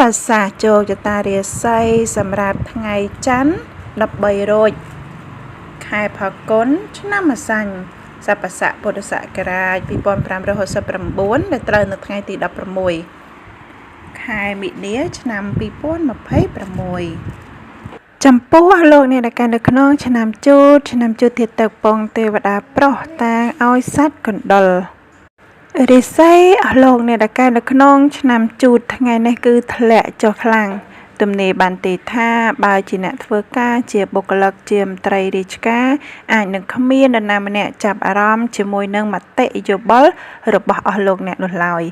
រាសាស្ត្រជោគជតារាសីសម្រាប់ថ្ងៃច័ន្ទ13រោចខែផល្គុនឆ្នាំម្សាញ់ស័ព្ទស័កពុទ្ធសករាជ2569ដែលត្រូវនៅថ្ងៃទី16ខែមិនិនាឆ្នាំ2026ចំពោះលោកអ្នកដែលកាន់នៅក្នុងឆ្នាំជូតឆ្នាំជូតធាតុទឹកពងទេវតាប្រុសតាងឲ្យសត្វកណ្ដុរ រិស័យអស់លោកអ្នកដែលកើតនៅក្នុងឆ្នាំជូតថ្ងៃនេះគឺធ្លាក់ចុះខ្លាំងទំនាយបានទេថាបើជាអ្នកធ្វើការជាបុគ្គលិកជាមន្ត្រីរាជការអាចនឹងគ្មាននរណាម្នាក់ចាប់អារម្មណ៍ជាមួយនឹងមតិយោបល់របស់អស់លោកអ្នកនោះឡើយ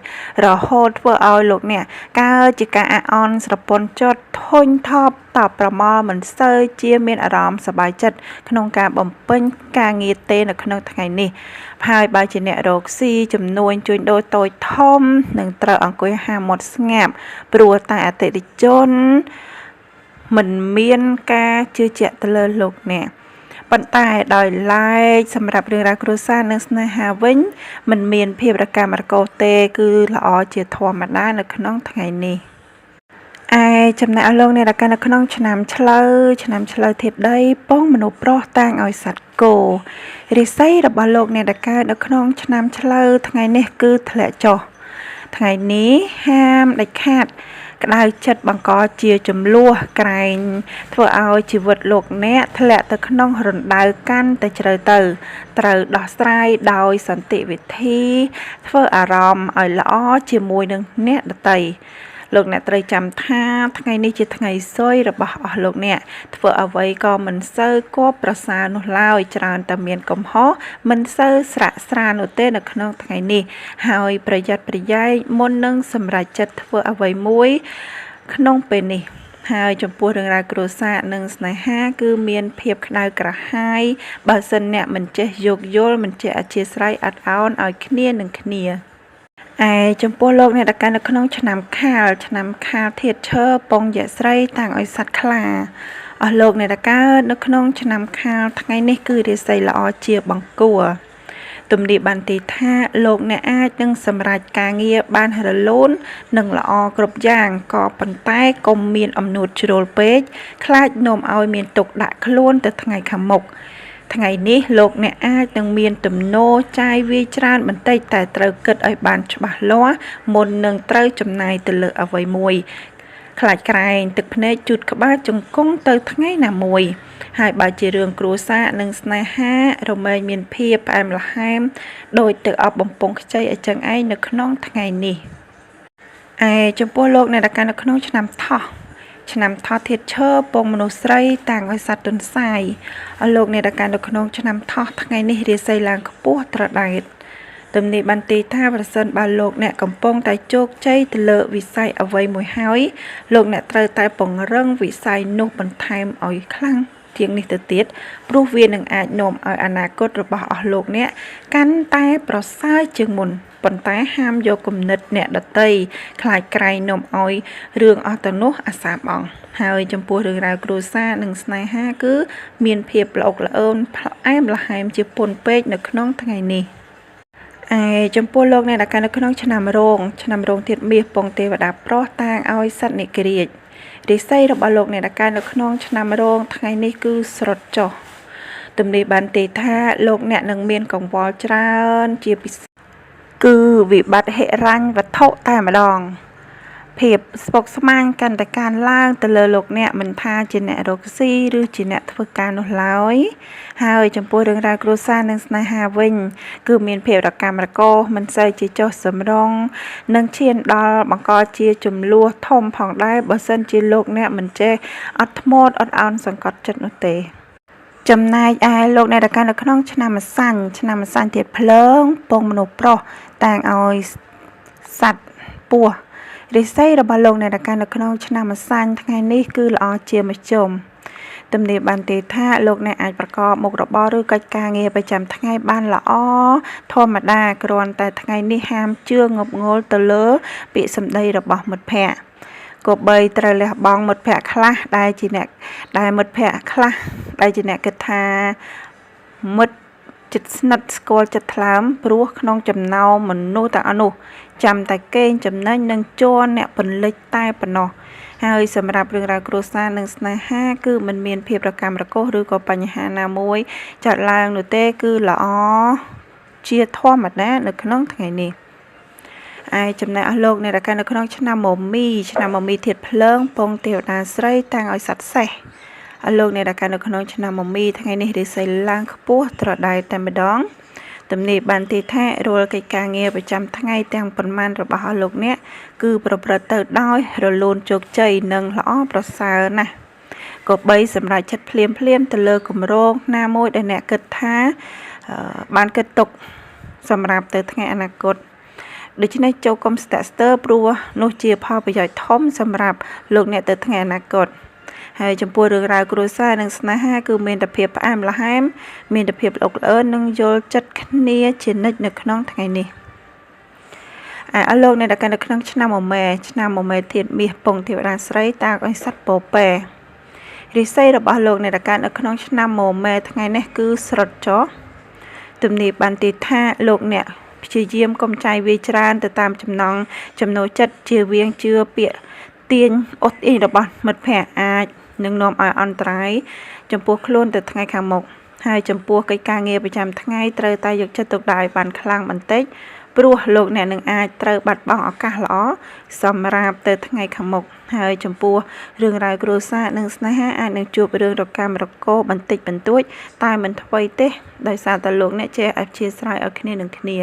រហូតធ្វើឲ្យលោកអ្នកកើតជាការអាក់អន់ស្រពន់ចិត្តធុញថប់តបប្រមល់មិនសូវជាមានអារម្មណ៍សប្បាយចិត្តក្នុងការបំពេញការងារទេនៅក្នុងថ្ងៃនេះហើយបើជាអ្នករកស៊ីចំនួនជួញដូរតូចធំនឹងត្រូវអង្គុយហាមាត់ស្ងាប់ព្រោះតែអតិថិជនមិនមានការជឿជាក់ទៅលើលោកអ្នកប៉ុន្តែដោយឡែកសម្រាប់រឿងរ៉ាវគ្រួសារនិងស្នេហាវិញមិនមានភាពរកាំរកូសទេគឺល្អជាធម្មតានៅក្នុងថ្ងៃនេះឯចំណែកអស់លោកអ្នកដែលកើតនៅក្នុងឆ្នាំឆ្លូវឆ្នាំឆ្លូវធាតុដីពងមនុស្សប្រុសតាងឲ្យសត្វគោរាសីរបស់លោកអ្នកដែលកើតនៅក្នុងឆ្នាំឆ្លូវថ្ងៃនេះគឺធ្លាក់ចុះថ្ងៃនេះហាមដាច់ខាតក្តៅចិត្តបង្កជាចំនួនក្រែងធ្វើឲ្យជីវិតលោកអ្នកធ្លាក់ទៅក្នុងរណ្ដៅកាន់តែជ្រៅទៅត្រូវដោះស្រាយដោយសន្តិវិធីធ្វើអារម្មណ៍ឲ្យល្អជាមួយនឹងអ្នកដទៃលោកអ្នកត្រូវចាំថាថ្ងៃនេះជាថ្ងៃសុយរបស់អស់លោកអ្នកធ្វើអ្វីក៏មិនសូវគួរប្រសើរនោះឡើយច្រើនតែមានកំហុសមិនសូវស្រាក់ស្រាននោះទេនៅក្នុងថ្ងៃនេះហើយប្រយ័ត្នប្រយែងមុននឹងសម្រេចចិត្តធ្វើអ្វីមួយក្នុងពេលនេះហើយចំពោះរឿងរ៉ាវគ្រួសារនិងស្នេហាគឺមានភាពក្តៅក្រហាយបើសិនអ្នកមិនចេះយោគយល់មិនចេះអធ្យាស្រ័យអត់ឱនឲ្យគ្នានឹងគ្នាឯចំពោះលោកអ្នកដែលកើតនៅក្នុងឆ្នាំខាលឆ្នាំខាលធាតុឈើពងយៈស្រីតាំងឲ្យសត្វខ្លាអស់លោកអ្នកដែលកើតនៅក្នុងឆ្នាំខាលថ្ងៃនេះគឺរាសីល្អជាបង្គួរទំនាយបានទីថាលោកអ្នកអាចនឹងសម្រេចការងារបានរលូននិងល្អគ្រប់យ៉ាងក៏ប៉ុន្តែកុំមានអំនួតជ្រុលពេកខ្លាចនាំឲ្យមានទុកដាក់ខ្លួនទៅថ្ងៃខាងមុខថ្ងៃនេះលោកអ្នកអាចនឹងមានទំនោរចាយវាយច្រើនបន្តិចតែត្រូវគិតឲ្យបានច្បាស់លាស់មុននឹងត្រូវចំណាយទៅលើអ្វីមួយខ្លាចក្រែងទឹកភ្នែកជូតក្បាលជង្គង់ទៅថ្ងៃណាមួយហើយបើជារឿងគ្រួសារនិងស្នេហារមែងមានភាពផ្អែមល្ហែមដោយទឹកអប់បំពង់ខ្ចីអញ្ចឹងឯងនៅក្នុងថ្ងៃនេះឯចំពោះលោកអ្នកដែលកើតនៅក្នុងឆ្នាំថោះឆ្នាំថោះធាតុឈើពងមនុស្សស្រីតាំងឲ្យសត្វទន្សាយអស់លោកអ្នកដែលកើតនៅក្នុងឆ្នាំថោះថ្ងៃនេះរាសីឡើងខ្ពស់ត្រដែតទំនាយបានទីថាប្រសិនបើលោកអ្នកកំពុងតែជោគជ័យទៅលើវិស័យអ្វីមួយហើយលោកអ្នកត្រូវតែពង្រឹងវិស័យនោះបន្ថែមឲ្យខ្លាំងជាងនេះទៅទៀតព្រោះវានឹងអាចនាំឲ្យអនាគតរបស់អស់លោកអ្នកកាន់តែប្រសើរជាងមុនប៉ុន្តែហាមយកគំនិតអ្នកដទៃខ្លាចក្រែងនាំឲ្យរឿងអស់ទៅនោះអាសាបង់ហើយចំពោះរឿងរ៉ាវគ្រួសារនិងស្នេហាគឺមានភាពល្អុកល្អឿនផ្អែមល្ហែមជាពន់ពេកនៅក្នុងថ្ងៃនេះឯចំពោះលោកអ្នកដែលកើតនៅក្នុងឆ្នាំរោងឆ្នាំរោងធាតុមាសពងទេវតាប្រុសតាងឲ្យសត្វនិក្រាជរាសីរបស់លោកអ្នកដែលកើតនៅក្នុងឆ្នាំរោងថ្ងៃនេះគឺស្រុតចុះទំនាយបានទេថាលោកអ្នកនឹងមានកង្វល់ច្រើនជាពិសេសគឺវិបត្តិហិរញ្ញវត្ថុតែម្ដងភាពស្មុគស្មាញកាន់តែកើនឡើងទៅលើលោកអ្នកមិនថាជាអ្នករកស៊ីឬជាអ្នកធ្វើការនោះឡើយហើយចំពោះរឿងរ៉ាវគ្រួសារនិងស្នេហាវិញគឺមានភាពរកាំរកូសមិនសូវជាចុះសម្រុងនិងឈានដល់បង្កជាចំនួនធំផងដែរបើសិនជាលោកអ្នកមិនចេះអត់ធ្មត់អត់ឱនសង្កត់ចិត្តនោះទេចំណែកឯលោកអ្នកដែលកើតនៅក្នុងឆ្នាំម្សាញ់ឆ្នាំម្សាញ់ទៀតភ្លើងពងមនុស្សប្រុសតាងឲ្យសត្វពស់រាសីរបស់លោកអ្នកដែលកើតនៅក្នុងឆ្នាំម្សាញ់ថ្ងៃនេះគឺល្អជាមធ្យមទំនាយបានទេថាលោកអ្នកអាចប្រកបមុខរបរឬកិច្ចការងារប្រចាំថ្ងៃបានល្អធម្មតាគ្រាន់តែថ្ងៃនេះហាមជឿងប់ងល់ទៅលើពាក្យសម្ដីរបស់មិត្តភ័ក្តិគប្បីត្រូវលះបង់មិត្តភ័ក្តិខ្លះដែលជាអ្នកដែលមិត្តភ័ក្តិខ្លះដែលជាអ្នកគិតថាមិត្ត ជិតស្និទ្ធស្គាល់ចិត្តថ្លើមព្រោះក្នុងចំណោមមនុស្សទាំងអស់នោះចាំតែកេងចំណេញនិងជ័រអ្នកពន្លិចតែប៉ុណ្ណោះហើយសម្រាប់រឿងរ៉ាវគ្រួសារនិងស្នេហាគឺមិនមានភាពរកាំរកូសឬក៏បញ្ហាណាមួយចាត់ឡើងនោះទេគឺល្អជាធម្មតានៅក្នុងថ្ងៃនេះឯចំណែកអស់លោកអ្នកដែលកើតនៅក្នុងឆ្នាំមមីឆ្នាំមមីធាតុភ្លើងពងទេវតាស្រីតាំងឲ្យសត្វសេះអស់លោកអ្នកដែលកើតនៅក្នុងឆ្នាំមមីថ្ងៃនេះរាសីឡើងខ្ពស់ត្រដែតតែម្ដងទំនាយបានទីថារាល់កិច្ចការងារប្រចាំថ្ងៃទាំងប៉ុន្មានរបស់អស់លោកអ្នកគឺប្រព្រឹត្តទៅដោយរលូនជោគជ័យនិងល្អប្រសើរណាស់គប្បីសម្រេចចិត្តភ្លាមភ្លាមទៅលើគម្រោងណាមួយដែលអ្នកគិតថាបានគិតទុកសម្រាប់ទៅថ្ងៃអនាគតដូច្នេះចូលកុំស្ទាក់ស្ទើរព្រោះនោះជាផលប្រយោជន៍ធំសម្រាប់លោកអ្នកទៅថ្ងៃអនាគតហើយចំពោះរឿងរ៉ាវគ្រួសារនិងស្នេហាគឺមានតែភាពផ្អែមល្ហែមមានតែភាពល្អិតល្អឿននិងយល់ចិត្តគ្នាជានិច្ចនៅក្នុងថ្ងៃនេះឯអស់លោកអ្នកដែលកើតនៅក្នុងឆ្នាំមមែឆ្នាំមមែធាតុមាសពងទេវតាស្រីតាឲ្យសត្វពពែរាសីរបស់លោកអ្នកដែលកើតនៅក្នុងឆ្នាំមមែថ្ងៃនេះគឺស្រុតចុះទំនាយបានទីថាលោកអ្នកព្យាយាមកុំចាយវាយច្រើនទៅតាមចំណង់ចំណូលចិត្តជាវៀងជឿពាក្យទាញអូសទាញរបស់មិត្តភ័ក្តិអាចនឹងនាំឲ្យអន្តរាយចំពោះខ្លួនទៅថ្ងៃខាងមុខហើយចំពោះកិច្ចការងារប្រចាំថ្ងៃត្រូវតែយកចិត្តទុកដាក់ឲ្យបានខ្លាំងបន្តិចព្រោះលោកអ្នកនឹងអាចត្រូវបាត់បង់ឱកាសល្អសម្រាប់ទៅថ្ងៃខាងមុខហើយចំពោះរឿងរ៉ាវគ្រួសារនិងស្នេហាអាចនឹងជួបរឿងរកាំរកូរបន្តិចបន្តួចតែមិនថ្មីទេដោយសារតែលោកអ្នកចេះអធ្យាស្រ័យឲ្យគ្នានឹងគ្នា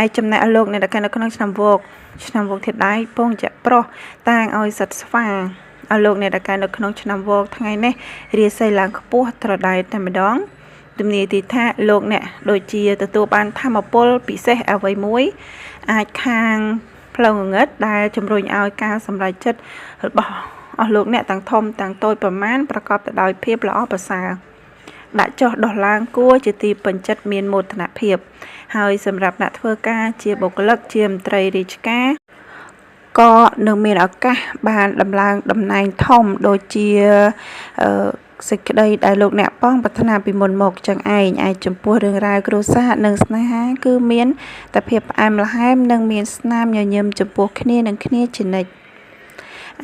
ឯចំណែកលោកអ្នកដែលកើតនៅក្នុងឆ្នាំវកឆ្នាំវកធាតុដៃពងជាប្រុសតាងឲ្យសត្វស្វាឲ្យលោកអ្នកដែលកើតនៅក្នុងឆ្នាំវកថ្ងៃនេះរាសីឡើងខ្ពស់ត្រដែតតែម្ដងទំនាយទីថាលោកអ្នកដូចជាទទួលបានធម៌ពលពិសេសអ្វីមួយអាចខាងផ្លូវងងឹតដែលជំរុញឲ្យការសម្រេចចិត្តរបស់អស់លោកអ្នកទាំងធំទាំងតូចប្រមាណប្រកបទៅដោយភាពល្អប្រសើរដាក់ចុះដោះឡើងគួរជាទីពេញចិត្តមានមោទនភាពហើយសម្រាប់អ្នកធ្វើការជាបុគ្គលិកជាមន្ត្រីរាជការក៏នឹងមានឱកាសបានដំឡើងតំណែងធំដូចជាសេចក្តីដែលលោកអ្នកប៉ងប្រាថ្នាពីមុនមកចឹងឯងឯចំពោះរឿងរ៉ាវគ្រួសារនិងស្នេហាគឺមានតែភាពផ្អែមល្ហែមនិងមានស្នាមញញឹមចំពោះគ្នានិងគ្នាជានិច្ច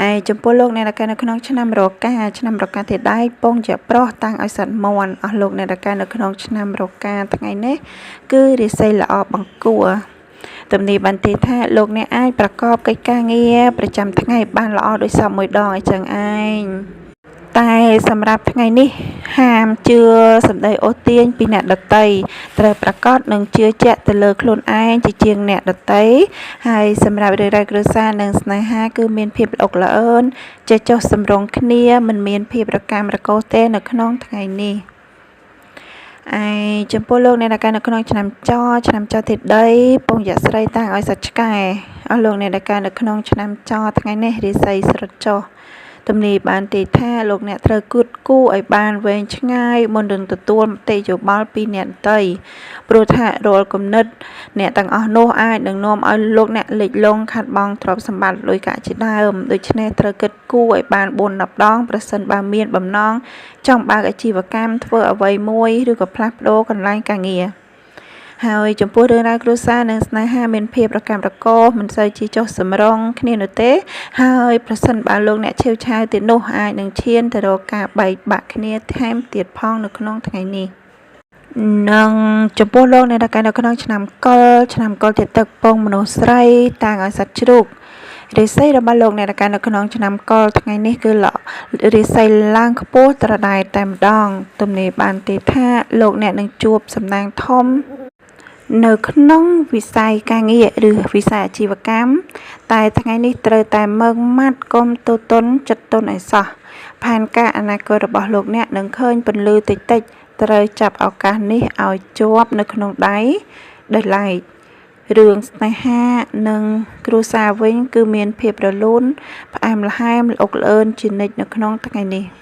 ឯចំពោះលោកអ្នកដែលកើតនៅក្នុងឆ្នាំរកាឆ្នាំរកាធាតុដែកពងជាប្រុសតាំងឲ្យសត្វមាន់អស់លោកអ្នកដែលកើតនៅក្នុងឆ្នាំរកាថ្ងៃនេះគឺរាសីល្អបង្គួរទំនាយបានទេថាលោកអ្នកអាចប្រកបកិច្ចការងារប្រចាំថ្ងៃបានល្អដូចសពមួយដងអញ្ចឹងឯងតែសម្រាប់ថ្ងៃនេះហាមជឿសម្ដីអូសទាញពីអ្នកដតីត្រូវប្រកាសនិងជឿជាក់ទៅលើខ្លួនឯងជាជាងអ្នកដតីហើយសម្រាប់រឿងរ៉ាវគ្រួសារនិងស្នេហាគឺមានភាពល្អិតល្អឿនចេះចុះសម្រុងគ្នាមិនមានភាពរកាំរកូសទេនៅក្នុងថ្ងៃនេះឯចំពោះលោកអ្នកដែលកើតនៅក្នុងឆ្នាំចឆ្នាំចធាតុដីពងយៈស្រីតាំងឲ្យសត្វឆ្កែអស់លោកអ្នកដែលកើតនៅក្នុងឆ្នាំចថ្ងៃនេះរាសីស្រុតចុះទំនាយបានទេថាលោកអ្នកត្រូវគិតគូរឲ្យបានវែងឆ្ងាយមុននឹងទទួលមតិយោបល់ពីអ្នកដទៃព្រោះថារាល់គំនិតអ្នកទាំងអស់នោះអាចនឹងនាំឲ្យលោកអ្នកលិចលង់ខាត់បងទ្រព្យសម្បត្តិលុយកាក់ជាដើមដូច្នេះត្រូវគិតគូរឲ្យបាន4-10ដងប្រសិនបើមានបំណងចង់បើកអាជីវកម្មធ្វើអ្វីមួយឬក៏ផ្លាស់ប្ដូរកន្លែងការងារហើយចំពោះរឿងរ៉ាវគ្រួសារនិងស្នេហាមានភាពរកាំរកូសមិនសូវជាចុះសម្រុងគ្នានោះទេហើយប្រសិនបើលោកអ្នកឆេវឆាវទៀតនោះអាចនឹងឈានទៅរកការបែកបាក់គ្នាថែមទៀតផងនៅក្នុងថ្ងៃនេះនិងចំពោះលោកអ្នកដែលកើតនៅក្នុងឆ្នាំកុលឆ្នាំកុលធាតុទឹកពងមនុស្សស្រីតាំងឲ្យសត្វជ្រូករាសីរបស់លោកអ្នកដែលកើតនៅក្នុងឆ្នាំកុលថ្ងៃនេះគឺរាសីឡើងខ្ពស់ត្រដែតតែម្ដងទំនាយបានទេថាលោកអ្នកនឹងជួបសំណាងធំនៅក្នុងវិស័យការងារឬវិស័យអាជីវកម្មតែថ្ងៃនេះត្រូវតែម៉ឺងម៉ាត់កុំទទន់ចិត្តទន់ឲ្យសោះផែនការអនាគតរបស់លោកអ្នកនឹងឃើញពន្លឺតិចតិចត្រូវចាប់ឱកាសនេះឲ្យជាប់នៅក្នុងដៃដោយឡែករឿងស្នេហានិងគ្រួសារវិញគឺមានភាពរលូនផ្អែមល្ហែមល្អិតល្អឿនជានិច្ចនៅក្នុងថ្ងៃនេះ។